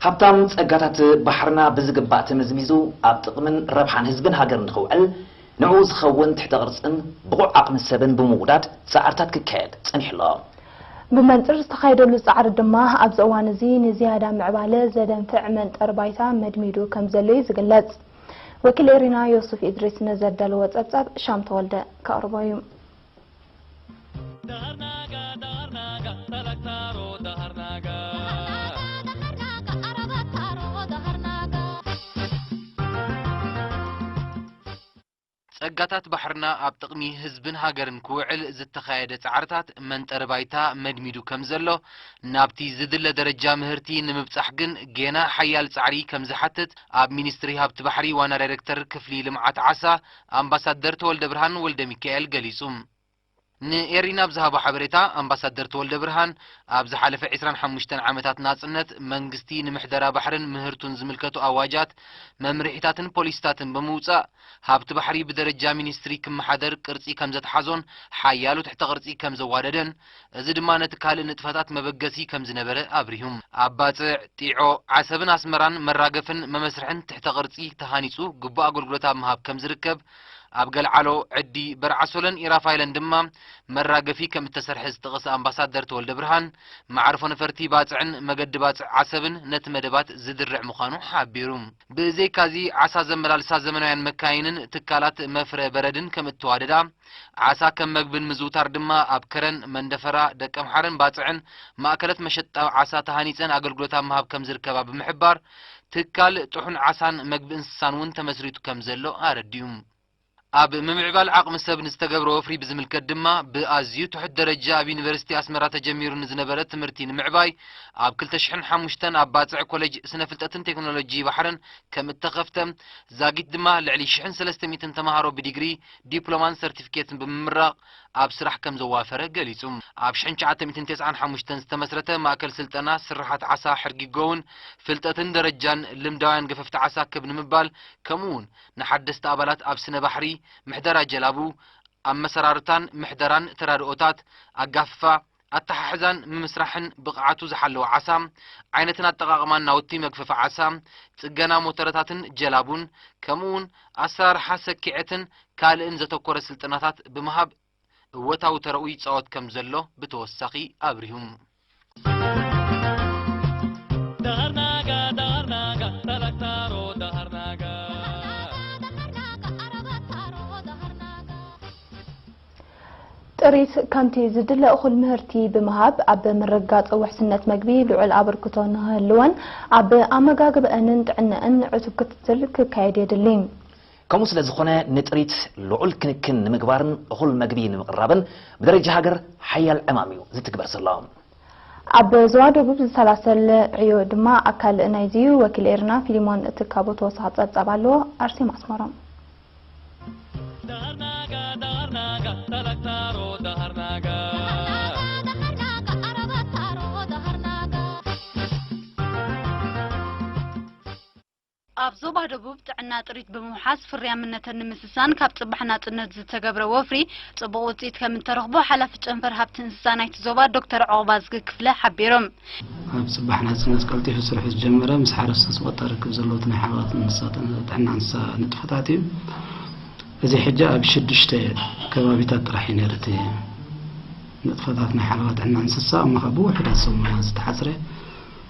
ሃብታም ጸጋታት ባሕርና ብዝግባእ ተመዝሚዙ ኣብ ጥቕምን ረብሓን ህዝብን ሃገርን ንኽውዕል ንዕኡ ዝኸውን ትሕተ ቅርጽን ብቑዕ ዓቕሚ ሰብን ብምውዳድ ጻዕርታት ክካየድ ጸኒሑ ኣሎ። ብመንጽር ዝተኻየደሉ ጻዕሪ ድማ ኣብዚ እዋን እዚ ንዝያዳ ምዕባለ ዘደንፍዕ መንጠር ባይታ መድሚዱ ከም ዘሎ እዩ ዝግለጽ። ወኪል ኤሪና ዮሱፍ ኢድሪስ ንዘዳለዎ ጸብጻብ ሻም ተወልደ ከቕርቦ እዩ። ጸጋታት ባሕርና ኣብ ጥቕሚ ህዝብን ሃገርን ክውዕል ዝተኻየደ ጻዕርታት መንጠሪ ባይታ መድሚዱ ከም ዘሎ፣ ናብቲ ዝድለ ደረጃ ምህርቲ ንምብጻሕ ግን ጌና ሓያል ጻዕሪ ከም ዝሓትት ኣብ ሚኒስትሪ ሃብቲ ባሕሪ ዋና ዳይሬክተር ክፍሊ ልምዓት ዓሳ ኣምባሳደር ተወልደ ብርሃን ወልደ ሚካኤል ገሊጹ። ንኤሪና ኣብ ዝሃቦ ሓበሬታ ኣምባሳደር ተወልደ ብርሃን፣ ኣብ ዝሓለፈ ዕስራን ሓሙሽተን ዓመታት ናጽነት መንግስቲ ንምሕደራ ባሕርን ምህርቱን ዝምልከቱ ኣዋጃት፣ መምርሒታትን ፖሊሲታትን ብምውጻእ፣ ሃብቲ ባሕሪ ብደረጃ ሚኒስትሪ ክመሓደር ቅርጺ ከም ዘትሓዞን ሓያሎ ትሕተ ቅርጺ ከም ዘዋደደን፣ እዚ ድማ ነቲ ካልእ ንጥፈታት መበገሲ ከም ዝነበረ ኣብሪሁ። ኣብ ባጽዕ፣ ጢዖ፣ ዓሰብን ኣስመራን መራገፍን መመስርሕን ትሕተ ቅርጺ ተሃኒጹ ግቡእ ኣገልግሎት ኣብ ምሃብ ከም ዝርከብ፣ ኣብ ገልዓሎ፣ ዕዲ፣ በርዓሶለን ኢራፋይለን ድማ መራገፊ ከም እተሰርሐ ዝጠቐሰ ኣምባሳደር ተወልደ ብርሃን፣ መዓርፎ ነፈርቲ ባጽዕን መገዲ ባጽዕ ዓሰብን ነቲ መደባት ዝድርዕ ምዃኑ ሓቢሩ። ብዘይካዚ፣ ዓሳ ዘመላልሳ ዘመናውያን መካይንን ትካላት መፍረ በረድን ከም እተዋደዳ፣ ዓሳ ከም መግብን ምዝውታር ድማ ኣብ ከረን፣ መንደፈራ፣ ደቀምሓረን ባጽዕን ማእከላት መሸጣ ዓሳ ተሃኒጸን ኣገልግሎት ኣብ ምሃብ ከም ዝርከባ ብምሕባር፣ ትካል ጥሑን ዓሳን መግቢ እንስሳን እውን ተመስሪቱ ከም ዘሎ ኣረዲኡ። ኣብ ምምዕባል ዓቕሚ ሰብ ንዝተገብረ ወፍሪ ብዝምልከት ድማ፣ ብኣዝዩ ትሑት ደረጃ ኣብ ዩኒቨርሲቲ ኣስመራ ተጀሚሩ ንዝነበረ ትምህርቲ ንምዕባይ፣ ኣብ ክልተ ሽሕን ሓሙሽተን ኣብ ባጽዕ ኮሌጅ ስነ ፍልጠትን ቴክኖሎጂ ባሕርን ከም እተኸፍተ፣ ዛጊት ድማ ልዕሊ ሽሕን ሰለስተ ሚእትን ተማሃሮ ብዲግሪ፣ ዲፕሎማን ሰርቲፊኬትን ብምምራቕ ኣብ ስራሕ ከም ዘዋፈረ ገሊጹ። ኣብ ሽሕን ትሽዓተ ሚእትን ተስዓን ሓሙሽተን ዝተመስረተ ማእከል ስልጠና ስርሓት ዓሳ ሕርጊጎ እውን ፍልጠትን ደረጃን ልምዳውያን ገፈፍቲ ዓሳ ክብ ንምባል፣ ከምኡ እውን ንሓደስቲ ኣባላት ኣብ ስነ ባሕሪ፣ ምሕደራ ጀላቡ፣ ኣመሰራርታን ምሕደራን ተራድኦታት፣ ኣጋፍፋ፣ ኣተሓሕዛን ምምስራሕን ብቕዓቱ ዝሓለወ ዓሳ፣ ዓይነትን ኣጠቓቕማን ናውቲ መግፈፊ ዓሳ፣ ጽገና ሞተረታትን ጀላቡን፣ ከምኡ እውን ኣሰራርሓ ሰኪዐትን ካልእን ዘተኮረ ስልጠናታት ብምሃብ እወታዊ ተረኡ ይጻወት ከም ዘሎ ብተወሳኺ ኣብሪሁ። ጥሪት ከምቲ ዝድለ እኹል ምህርቲ ብምሃብ ኣብ ምርግጋጽ ውሕስነት መግቢ ልዑል ኣበርክቶ ንኽህልዎን ኣብ ኣመጋግበአንን ጥዕነአን ዕቱብ ክትትል ክካየድ የድሊ። ከምኡ ስለ ዝኾነ፣ ንጥሪት ልዑል ክንክን ንምግባርን እኹል መግቢ ንምቕራብን ብደረጃ ሃገር ሓያል ዕማም እዩ ዝትግበር ዘሎ። ኣብ ዞባ ደቡብ ዝሰላሰል ዕዮ ድማ ኣካል ናይዚ እዩ። ወኪል ኤርና ፊሊሞን እትካቦ ተወሳኺ ጸብጻብ ኣለዎ። ኣርሴማ ኣስመሮም። ኣብ ዞባ ደቡብ ጥዕና ጥሪት ብምውሓስ ፍርያምነተን ንምስሳን ካብ ጽባሕ ናጽነት ዝተገብረ ወፍሪ ጽቡቕ ውጽኢት ከም እተረኽቦ ሓላፊ ጨንፈር ሃብቲ እንስሳ ናይቲ ዞባ ዶክተር ዑቕባዝጊ ክፍለ ሓቢሮም። ኣብ ጽባሕ ናጽነት ቀልጢፉ ስርሑ ዝጀመረ ምስ ሓረስቶት ዝቐጠር ርክብ ዘለዎት ናይ ሓለዋት እንስሳ ጥዕና እንስሳ ንጥፈታት እዩ። እዚ ሕጂ ኣብ ሽዱሽተ ከባቢታት ጥራሕ እዩ ነይሩ እቲ ንጥፈታት ናይ ሓለዋ ጥዕና እንስሳ፣ እሞ ካብ ብውሑዳት ሰብ ሞያ ዝተሓጽረ።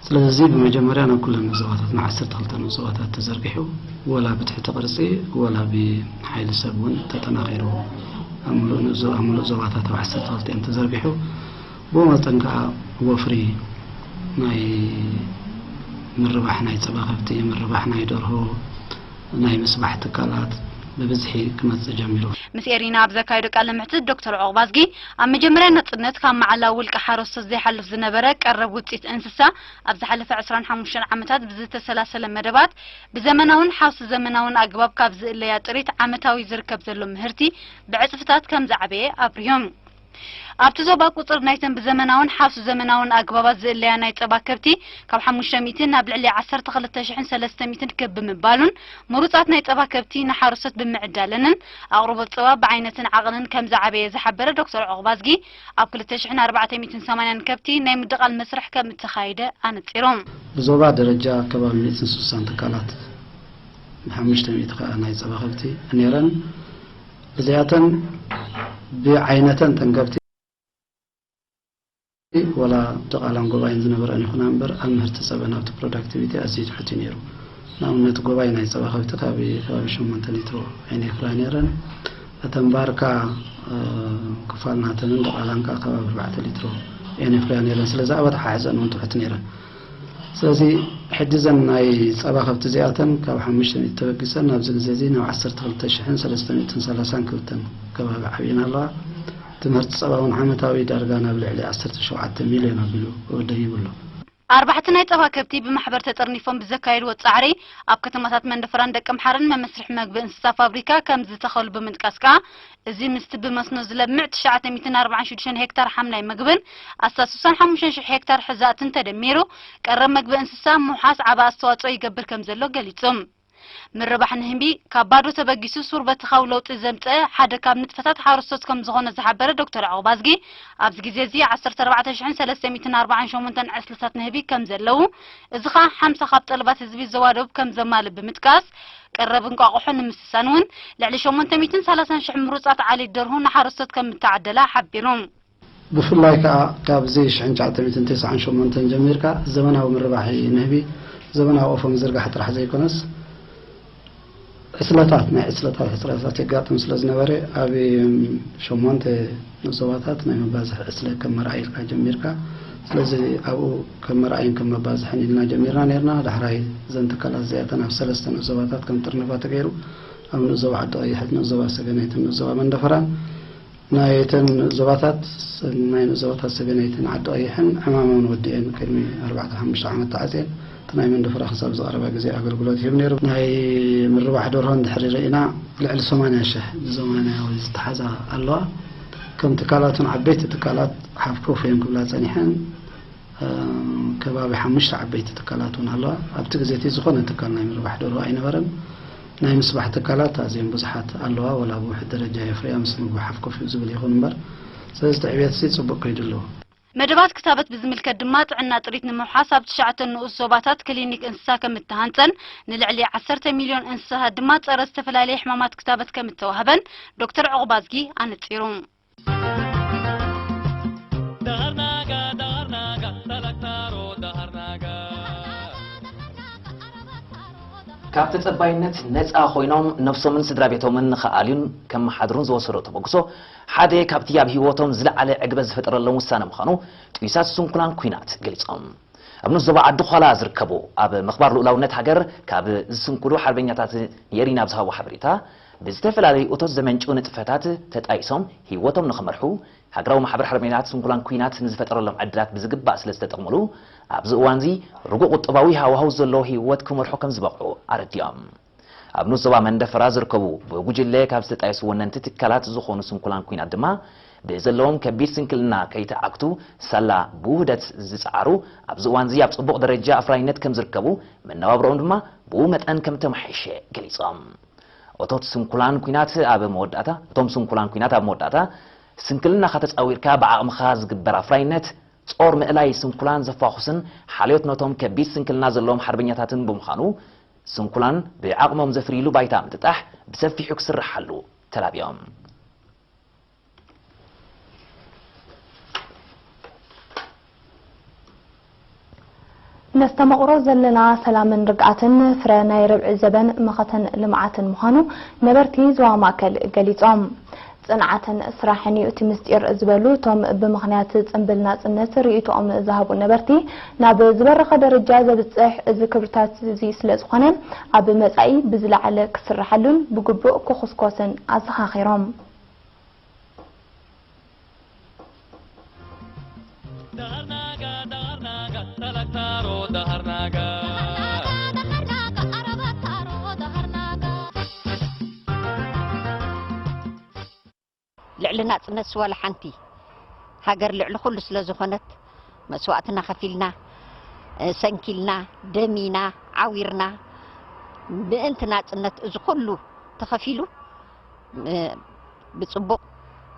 ስለዚ ብመጀመርያ ናብ ኩለን ዞባታት፣ ናብ ዓሰርተ ክልተ ዞባታት ተዘርጊሑ፣ ወላ ብትሕቲ ቅርጺ ወላ ብሓይሊ ሰብ እውን ተጠናኺሩ ኣብ ምሉእ ዞ-፣ ኣብ ምሉእ ዞባታት ኣብ ዓሰርተ ክልተ እዮም ተዘርጊሑ። ብኡ መጠን ከኣ ወፍሪ ናይ ምርባሕ ናይ ጸባ ከብቲ፣ ምርባሕ ናይ ደርሆ፣ ናይ ምስባሕ ትካላት ብብዝሒ ክመጽእ ጀሚሩ። ምስ ኤሪና ኣብ ዘካየዶ ቃለ ምሕትት ዶክተር ዑቕባዝጊ፣ ኣብ መጀመርያ ናጽነት ካብ መዓላ ውልቀ ሓረስቶት ዘይሓልፍ ዝነበረ ቀረብ ውጽኢት እንስሳ፣ ኣብ ዝሓለፈ ዕስራን ሓሙሽተን ዓመታት ብዝተሰላሰለ መደባት፣ ብዘመናውን ሓውሲ ዘመናውን ኣገባብ ካብ ዝእለያ ጥሪት ዓመታዊ ዝርከብ ዘሎ ምህርቲ ብዕጽፍታት ከም ዝዓበየ ኣብሪሆም። ኣብቲ ዞባ ቁጽሪ ናይተን ብዘመናውን ሓሱ ዘመናውን ኣግባባት ዝእለያ ናይ ጸባ ከብቲ ካብ ሓሙሽተ ሚእቲ ናብ ልዕሊ ዓሰርተ ክልተ ሽሕን ሰለስተ ሚእትን ክብ ብምባሉን፣ ምሩጻት ናይ ጸባ ከብቲ ንሓረስቶት ብምዕዳለንን ኣቕርቦት ጸባ ብዓይነትን ዓቕንን ከም ዝዓበየ ዝሓበረ ዶክተር ዑቕባዝጊ፣ ኣብ ክልተ ሽሕን ኣርባዕተ ሚእትን ሰማንያን ከብቲ ናይ ምድቓል መስርሕ ከም እተኻየደ ኣነጺሮም። ብዞባ ደረጃ ከባቢ ሚእትን ስሳን ትካላት፣ ብሓሙሽተ ሚእቲ ከኣ ናይ ጸባ ከብቲ ነይረን። እዚኣተን ብዓይነተን ተን ከብቲ ወላ ድቓላን ጎባይን ዝነበረን ይኹና እምበር፣ ኣብ ምህርቲ ጸበን ኣብቲ ፕሮዳክቲቪቲ ኣዝዩ ትሑት እዩ ነይሩ። ንኣብነት፣ ጎባይ ናይ ጸባ ከብቲ ካብ ከባቢ ሸሞንተ ሊትሮ ኣይነፍርያ ነይረን። እተን ባርካ፣ እ፣ ክፋል ናተንን ድቓላን ከኣ ከባቢ ኣርባዕተ ሊትሮ እየን የፍርያ ነይረን። ስለዚ ኣብ ኣተሓሕዘን እውን ትሑት ነይረን። ስለዚ ሕጂ እዘን ናይ ጸባ ከብቲ እዚኣተን ካብ ሓሙሽተ ሚእቲ ተበጊሰን ኣብዚ ግዜ እዚ ናብ ዓሰርተ ክልተ ሽሕን ሰለስተ ሚእትን ሰላሳን ክብተን ከባቢ ዓብየን ኣለዋ። ትምህርቲ ጸባ እውን ዓመታዊ ዳርጋ ናብ ልዕሊ ዓሰርተ ሸውዓተ ሚልዮን ኣቢሉ ደይቡ ኣሎ። ኣርባሕቲ ናይ ጸባ ከብቲ ብማሕበር ተጠርኒፎም ብዘካየድዎ ጻዕሪ፣ ኣብ ከተማታት መንደፈራን ደቀምሓረን መመስርሒ መግቢ እንስሳ ፋብሪካ ከም ዝተኸሉ ብምጥቃስ ከኣ፣ እዚ ምስቲ ብመስኖ ዝለምዕ ትሽዓተ ሚእትን ኣርባዓን ሽዱሽተን ሄክታር ሓምላይ መግብን ኣስታት ስሳን ሓሙሽተን ሽሕ ሄክታር ሕዛእትን ተደሚሩ፣ ቀረብ መግቢ እንስሳ ምውሓስ ዓቢ ኣስተዋጽኦ ይገብር ከም ዘሎ ገሊጹ። ምርባሕ ንህቢ ካብ ባዶ ተበጊሱ ሱር በተኻዊ ለውጢ ዘምጸ ሓደ ካብ ንጥፈታት ሓረስቶት ከም ዝኾነ ዝሓበረ ዶክተር ዑቕባዝጊ፣ ኣብዚ ግዜ እዚ ዓሰርተ ኣርባዕተ ሽሕን ሰለስተ ሚእትን ኣርባዓን ሸሞንተን ዕስለታት ንህቢ ከም ዘለዉ፣ እዚ ኸኣ ሓምሳ ካብ ጠለባት ህዝቢ ዞባ ደቡብ ከም ዘማልእ ብምጥቃስ፣ ቀረብ እንቋቑሖ ንምስሳን እውን ልዕሊ ሸሞንተ ሚእትን ሰላሳን ሽሕ ምሩጻት ዓሌት ደርሁ ንሓረስቶት ከም እተዓደላ ሓቢሩ። ብፍላይ ከኣ ካብዚ ሽሕን ትሽዓተ ሚእትን ተስዓን ሸሞንተን ጀሚርካ ዘመናዊ ምርባሕ ንህቢ፣ ዘመናዊ ቆፎ ምዝርጋሕ ጥራሕ ዘይኮነስ፣ ዕስለታት፣ ናይ ዕስለታት ሕጽረታት የጋጥም ስለ ዝነበረ፣ ኣብ ሸሞንተ ንዞባታት ናይ መባዝሒ ዕስለ ከም መርኣይ ኢልካ ጀሚርካ። ስለዚ ኣብኡ ከም መርኣይን ከም መባዝሕን ኢልና ጀሚርና ነርና። ዳሕራይ እዘን ትካላት እዚኣተን ኣብ ሰለስተ ንኡስ ዞባታት ከም ጥርነፋ ተገይሩ፣ ኣብ ንኡስ ዞባ ዓዲ ቀይሕን ንኡስ ዞባ ሰገናይትን ንኡስ ዞባ መንደፈራን ናይ እተን ዞባታት፣ ናይ ንኡስ ዞባታት ሰገናይትን ዓዲ ቀይሕን ዕማመን ወዲኤን ቅድሚ ኣርባዕተ ሓሙሽተ ዓመት ተዓጽየን፣ እቲ ናይ መንደፈራ ክሳብ ዝቐረባ ግዜ ኣገልግሎት ይህብ ነይሩ። ናይ ምርባሕ ደርሆ እንድሕሪ ርኢና፣ ልዕሊ ሰማንያ ሽሕ ብዘመናዊ ዝተሓዛ ኣለዋ። ከም ትካላት እውን ዓበይቲ ትካላት ሓፍ ኮፍ እየን ክብላ ጸኒሐን። እ፣ ከባቢ ሓሙሽተ ዓበይቲ ትካላት እውን ኣለዋ። ኣብቲ ግዜ እቲ ዝኾነ ትካል ናይ ምርባሕ ደርሆ ኣይነበረን። ናይ ምስባሕ ትካላት ኣዝየን ብዙሓት ኣለዋ፣ ወላ ብውሑድ ደረጃ የፍርያ፣ ምስ ምግቢ ሓፍ ኮፍ ዝብል ይኹን እምበር። ስለዚ እቲ ዕብየት እዚ ጽቡቕ ከይዱ ኣለዎ። መደባት ክታበት ብዝምልከት ድማ፣ ጥዕና ጥሪት ንምውሓስ ኣብ ትሽዓተ ንኡስ ዞባታት ክሊኒክ እንስሳ ከም እተሃንጸን፣ ንልዕሊ ዓሰርተ ሚልዮን እንስሳታት ድማ ጸረ ዝተፈላለየ ሕማማት ክታበት ከም እተዋህበን ዶክተር ዑቕባዝጊ ኣነጺሩ። ካብ ተጸባይነት ነጻ ኮይኖም ነብሶምን ስድራ ቤቶምን ንኽኣልዩን ከመሓድሩን ዝወሰዶ ተበግሶ ሓደ ካብቲ ኣብ ህይወቶም ዝለዓለ ዕግበት ዝፈጠረሎም ውሳነ ምዃኑ ጥዩሳት ስንኩላን ኲናት ገሊጾም። ኣብ ንኡስ ዞባ ዓዲ ዃላ ዝርከቡ ኣብ ምኽባር ልኡላውነት ሃገር ካብ ዝስንኩሉ ሓርበኛታት ንየሪ ናብ ዝሃቦ ሓበሬታ፣ ብዝተፈላለዩ እቶት ዘመንጭው ንጥፈታት ተጣይሶም ህይወቶም ንኽመርሑ፣ ሃገራዊ ማሕበር ሓርበኛታት ስንኩላን ኲናት ንዝፈጠረሎም ዕድላት ብዝግባእ ስለ ዝተጠቕምሉ፣ ኣብዚ እዋንዚ ርጉእ ቁጠባዊ ሃዋህው ዘለዎ ህይወት ክመርሑ ከም ዝበቕዑ ኣረዲኦም። ኣብ ንኡስ ዞባ መንደፈራ ዝርከቡ ብጉጅለ ካብ ዝተጣየሱ ወነንቲ ትካላት ዝኾኑ ስንኩላን ኲናት ድማ ብዘለዎም ከቢድ ስንክልና ከይተዓግቱ ሳላ ብውህደት ዝጸዓሩ፣ ኣብዚ እዋንዚ ኣብ ጽቡቕ ደረጃ ኣፍራይነት ከም ዝርከቡ፣ መነባብሮኦም ድማ ብኡ መጠን ከም ተማሓየሸ ገሊጾም። እቶት ስንኩላን ኲናት ኣብ መወዳእታ፣ እቶም ስንኩላን ኲናት ኣብ መወዳእታ ስንክልናኻ ተጻዊርካ ብዓቕምኻ ዝግበር ኣፍራይነት ጾር ምእላይ ስንኩላን ዘፋኹስን ሓልዮት ነቶም ከቢድ ስንክልና ዘለዎም ሓርበኛታትን ብምዃኑ፣ ስንኩላን ብዓቕሞም ዘፍርይሉ ባይታ ምጥጣሕ ብሰፊሑ ክስርሓሉ ተላብዮም። ነስተማቕሮ ዘለና ሰላምን ርግኣትን ፍረ ናይ ርብዒ ዘበን መኸተን ልምዓትን ምዃኑ ነበርቲ ዞባ ማእከል ገሊጾም። ጽንዓትን ስራሕን እዩ እቲ ምስጢር ዝበሉ እቶም ብምኽንያት ጽምብል ናጽነት ርእይቶኦም ዝሃቡ ነበርቲ፣ ናብ ዝበረኸ ደረጃ ዘብጽሕ እዚ ክብርታት እዚ ስለ ዝኾነ፣ ኣብ መጻኢ ብዝለዓለ ክስርሓሉን ብግቡእ ክኹስኮስን ኣዘኻኺሮም። ልዕሊ ናጽነትሲ ዋላ ሓንቲ ሃገር ልዕሊ ኩሉ ስለ ዝኾነት መስዋእትና ከፊልና፣ ሰንኪልና፣ ደሚና፣ ዓዊርና ምእንቲ ናጽነት እዚ ኩሉ ተኸፊሉ ብጽቡቕ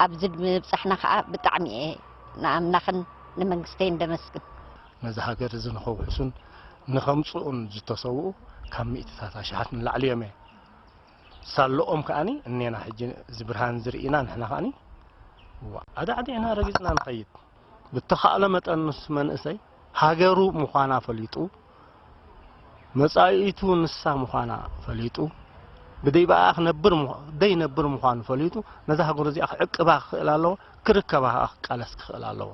ኣብዚ ምብጻሕና ከዓ ብጣዕሚ እየ ንኣምላኽን ንመንግስተይን ደመስግን። ነዚ ሃገር እዚ ንኸውሕሱን ንኸምጽኡን ዝተሰውኡ ካብ ሚእትታት ኣሽሓት ንላዕሊ እዮም እየ። ሳለኦም ከኣኒ እኔና ሕጂ እዚ ብርሃን ዝርኢና ንሕና ከኣኒ ኣዳዕዲዕና ረጊጽና ንኸይድ። ብተኻእለ መጠን ምስ መንእሰይ ሃገሩ ምዃና ፈሊጡ፣ መጻኢቱ ንሳ ምዃና ፈሊጡ፣ ብደይ ብኣ ክነብር ምዃ-፣ ደይ ነብር ምዃኑ ፈሊጡ፣ ነዛ ሃገሩ እዚኣ ክዕቅባ ክኽእል ኣለዎ፣ ክርከባ ከኣ ክቃለስ ክኽእል ኣለዎ።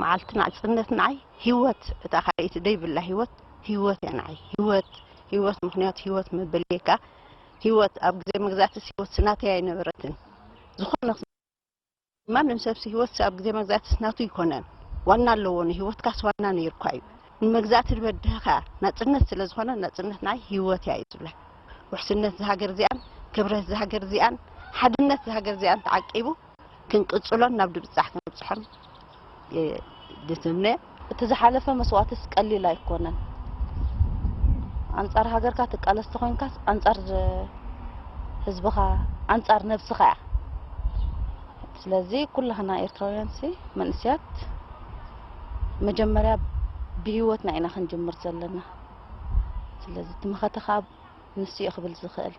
መዓልቲ ናጽነት ንዓይ ህይወት፣ እታ ካልኣይቲ ደይብላ ህይወት፣ ህይወት እያ ንዓይ። ህይወት፣ ህይወት ምኽንያቱ ህይወት መበልየካ፣ ህይወት ኣብ ግዜ መግዛእትስ ህይወት ስናተይ ኣይነበረትን። ዝኾነ ማንም ሰብሲ ህይወት ኣብ ግዜ መግዛእትስ ናቱ ይኮነን። ዋና ኣለዎ፣ ንህይወትካስ ዋና ነይርኳ እዩ። ንመግዛእቲ ዝበድህኻ ናጽነት ስለ ዝኾነ፣ ናጽነት ንዓይ ህይወት እያ እዩ ዝብላ። ውሕስነት ዝሃገር እዚኣን፣ ክብረት ዝሃገር እዚኣን፣ ሓድነት ዝሃገር እዚኣን ተዓቂቡ ክንቅጽሎን ናብ ድብጻሕ ክንብጽሖን የ-፣ ድትምነ። እቲ ዝሓለፈ መስዋእትስ ቀሊል ኣይኮነን። ኣንጻር ሃገርካ ትቃለስ ተኾይንካስ ኣንጻር ዝ-፣ ህዝብኻ፣ ኣንጻር ነብስኻ እያ። ስለዚ ኩላህና ኤርትራውያንሲ መንእስያት መጀመርያ ብህይወትና ኢና ክንጅምር ዘለና። ስለዚ እቲ መኸተ ከኣ ንሱ እዩ ክብል ዝኽእል።